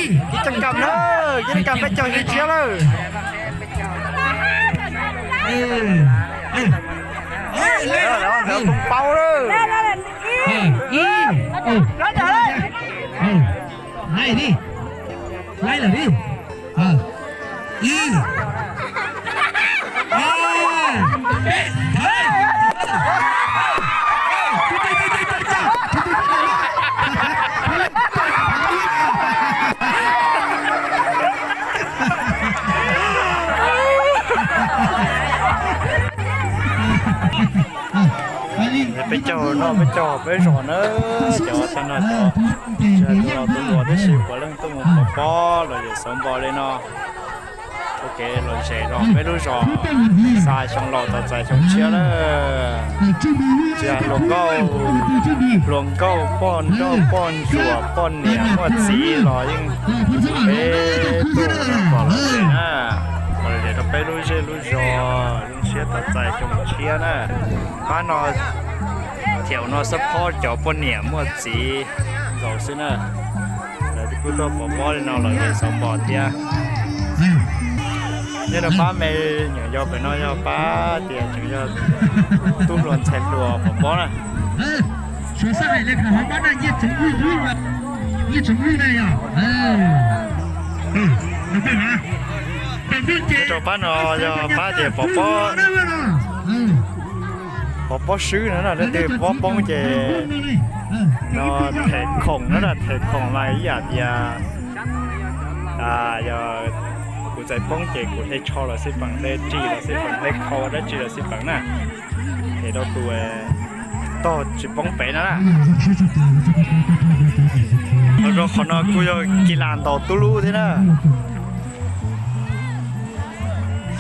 Ib txoj kam na, ib txoj kam peb caug yim tshiab lawm. Lawv poob paub lawm. Laib li, laib lawm li. Ib, ob, peb, thawj. Peb caug noj peb caug peb zos na, cov tag no cov tsis hais tus hluas tus hluas tab sis puav leej tuaj mus pov pob los yawm xov npo li no. Ua kev lom zem rau peb lub zos, xa xyoo laus tos txais xyoo tshiab lawm. Tsis hais hluas nkauj, hluas nkauj poj nrauj poj ntsuam poj niam muaj txiv los yeej peb tuaj pom lom zem na, pom lom zem rau peb lub zej lub zos zoo siab tos txais xyoo tshiab na. Pab no thiab no xab phob cov poj niam muaj txiv nkaus xwb na. Lawv kuj tuaj pov pob li no los yawm xov npo thiab. Nyob rau pab me nyuam yaus pem no yog pab tias tseem yog tub hluas ntxhais hluas pov pob na. Nyob rau pab no yog pab tias pov pob, pov pob swb no na, leej twg pob poob ces no them khoom no na, them khoom mas ib yam tias yog kuv txais poob ces kuv hle tsho los xij peem, hle ris los xij peem, hle khau dab tsi los xij peem na, them rau tus tog tsis poob pem no na. Los rau qhov no kuj yog kis las ntaus tub lub thiab na.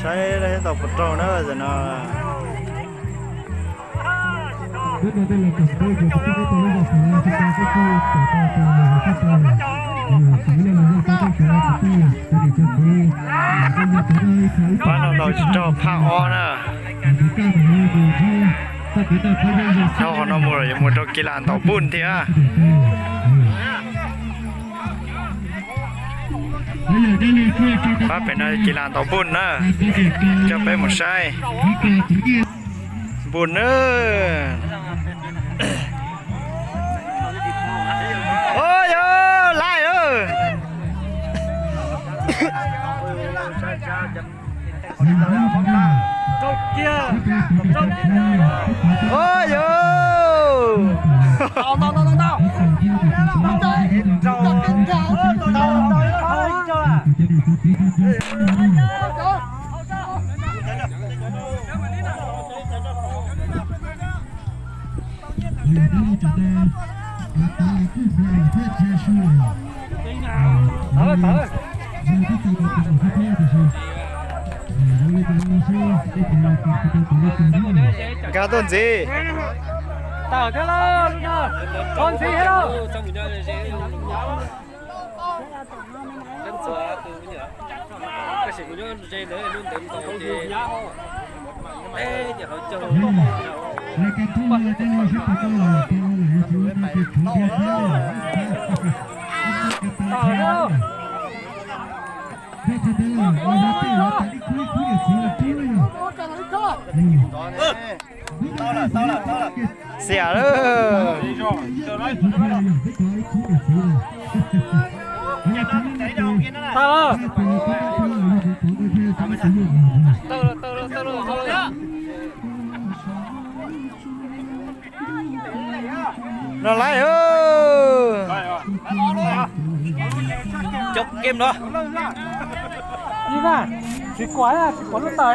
Saib tau puas raug na no. Pab no ntaus tsis raug phaj ob na. Dhau qhov no mus yuav mus rau kis las ntaus npuj thiab. Pab pem no kis las ntaus npuj na, coj peb mus saib npuj na. Ua yog laij lawm. Ua yog. Nkag tuaj ntxiv. Tawm thiab lauj, tau ntxiv thiab lauj. Xiam lawm. Los laij. Coob kiag no. Tsis kuam, tsis kuam lub tawm.